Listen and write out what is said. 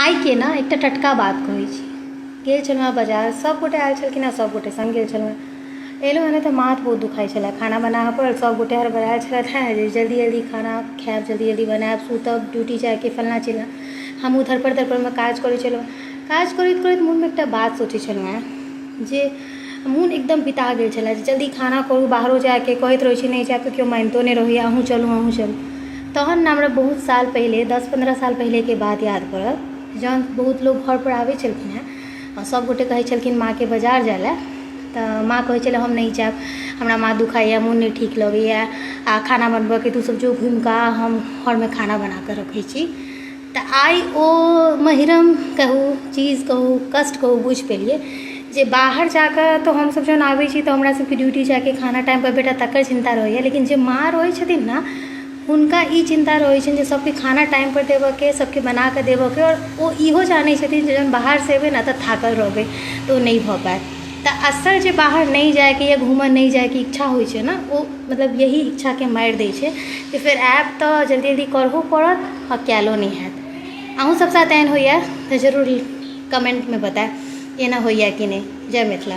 आइके ने एकटा टटका बात कहै छी। गेल छलहुँ हेँ बाजार, सभगोटे आयल छलखिन हेँ, सभगोटे सङ्ग गेल छलहुँ हेँ। एलहुँ हेँ ने तऽ माथ बहुत दुखाइत छलए। खाना बनाबय पड़ल, सभगोटे हड़बड़ायल छलथि हेँ जे जल्दी जल्दी खाना खायब, जल्दी जल्दी बनायब, सुतब, ड्यूटी जायके, फल्लाँ चिल्लाँ। हमहूँ धड़फड़ धड़फड़मे काज करैत छलहुँ। काज करैत करैत मोनमे एकटा बात सोचैत छलहुँ हेँ जे मोन एकदम बिता गेल छलए जे जल्दी खाना करू, बाहरो जायके कहैत रहैत छी, नहि जायब तऽ केओ मानितो नहि रहैए, अहूँ चलू, अहूँ चलू। तहन ने हमरा बहुत साल पहिले, 10-15 साल पहिलेके बात याद पड़ल, जहन बहुत लोक घरपर आबै छलखिन हेँ आओर सभगोटे कहै छलखिन माँके बाजार जाइ लए, तऽ माँ कहै छलै हम नहि जायब, हमरा माथ दुखाइए, मोन नहि ठीक लगैए आ खाना बनबयके, तू सभ जो घुमि कऽ आ, हम घरमे खाना बना कऽ रखै छी। तऽ आइ ओ महिरम कहू, चीज कहू, कष्ट कहू, बुझि पेलियै जे बाहर जा कऽ तऽ हमसभ जहन आबै छी तऽ हमरा सभके ड्यूटी जाइके खाना टाइमपर भेटत तकर चिन्ता रहैए, लेकिन जे माँ रहै छथिन ने, हुनका ई चिन्ता रहै छनि जे सभके खाना टाइमपर देबऽके, सभके बनाकऽ देबऽके। आओर ओ इहो जानै छथिन जे जहन बाहरसँ एबै ने तऽ थाकल रहबै, तऽ ओ नहि भऽ पायत। तऽ असल जे बाहर नहि जाइके या घूमऽ नहि जाइके इच्छा होइ छै ने, ओ मतलब यही इच्छाके मारि दै छै जे फेर आयब तऽ जल्दी जल्दी करहो पड़त आओर कएलो नहि हैत। अहूँ सब साथ एहन होइए तऽ जरूर कमेन्टमे बतायब, एना होइए कि नहि। जय मिथिला।